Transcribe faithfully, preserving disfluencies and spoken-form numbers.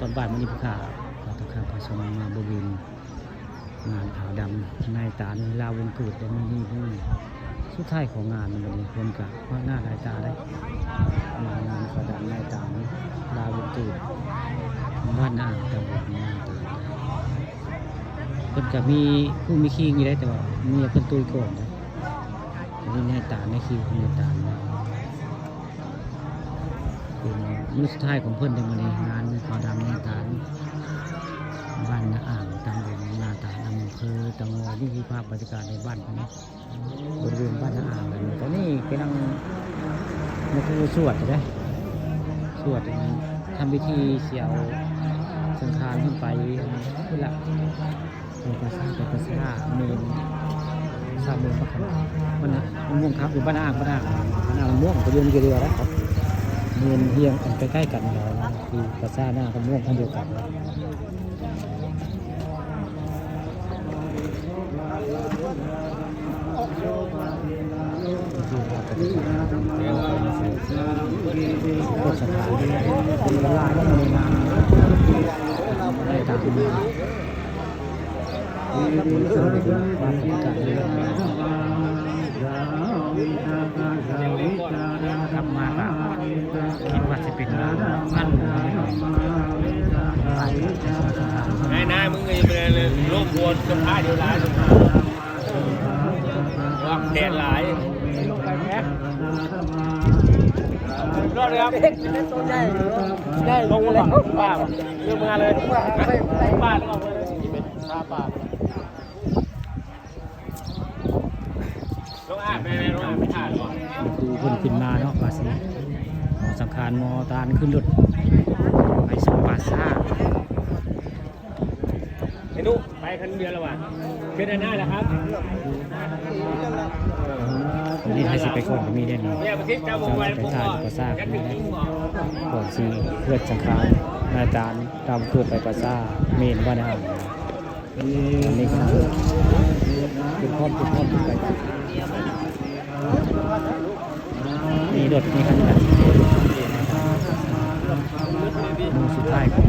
ตอนบ่ายมื้อนี้พุทธา ก็ต้องข้ามพระสงฆ์มาบริเวณงานขาวดำนายตาลลาววงเกิด และมื้อนี้มื้อสุดท้ายของงาน มื้อนี้เพิ่นก็ฮอดหน้าหลายตาได้ มางานขาวดำนายตาลลาววงเกิด บ้านนาอ่าง ตำบลนาตาล เพิ่นก็มีผู้มีคิงอยู่ได้ แต่ว่าเมียเพิ่นตุยก่อนนะ นี่นายตาล ในคิวของนายตาลนะ เป็นมื้อสุดท้ายของเพิ่นในมื้อนี้ งานขาวดำนายตาล บ้านนาอ่าง ตำบลนาตาล อำเภอเต่างอย นี่คือภาพบรรยากาศในบ้านเพิ่นนะ บริเวณบ้านนาอ่าง ตอนนี้กำลังมาคือสวดอยู่เด้ สวดทำพิธีเสียเอาสังขารเพิ่นไปอันนั้นพุ้นละ ไปประสาท ไปประสาทเมน สาเมนพระคำ มันน่ะ มันม่วงครับ อยู่บ้านนาอ่าง บ้านนาอ่าง บ้านนาอ่าง มันม่วง ก็อยู่ในเรือแล้วครับ เมนเฮียงอันใกล้ๆกันนี่แหละนะ คือประสาทนาก็ม่วง อันเดียวกันนะ กลับมาก็คิดว่าสิเป็นงานหมู่ นาย นาย มึงอย่าไปเลย ร่วมพวนกับผ้าเดียวหลาย ระวังแดดหลาย รอดเลยครับ ได้ ลงมาก่อน ป้า เรื่องมาเลย ป้า ลงมาเลย ผ้าป่า ลงอาบแม่ ลงอาบ ผ้าก่อน ครูเพิ่นขึ้นมาเนาะ ว่าสิเอาสังขารหมอตาลขึ้นรถ ไปส่งป่าช้า ไอ้นุ ไปคันเดียวแล้ววะ ขึ้นด้านหน้าแล้วครับ วันนี้ให้สิไปก่อนก็มีได้นี่ เนี่ย ไปทิศเจ้า เจ้า ไปถ่ายภาษา กันถึง ก่อนสิเพื่อสังขารอาจารย์ตามเพื่อไปภาษาเมนบ้านอ่าง อันนี้ก็เป็นพร้อม เป็นพร้อม เป็นไป มีรถ มีคันกัน หมู่สุดท้ายของ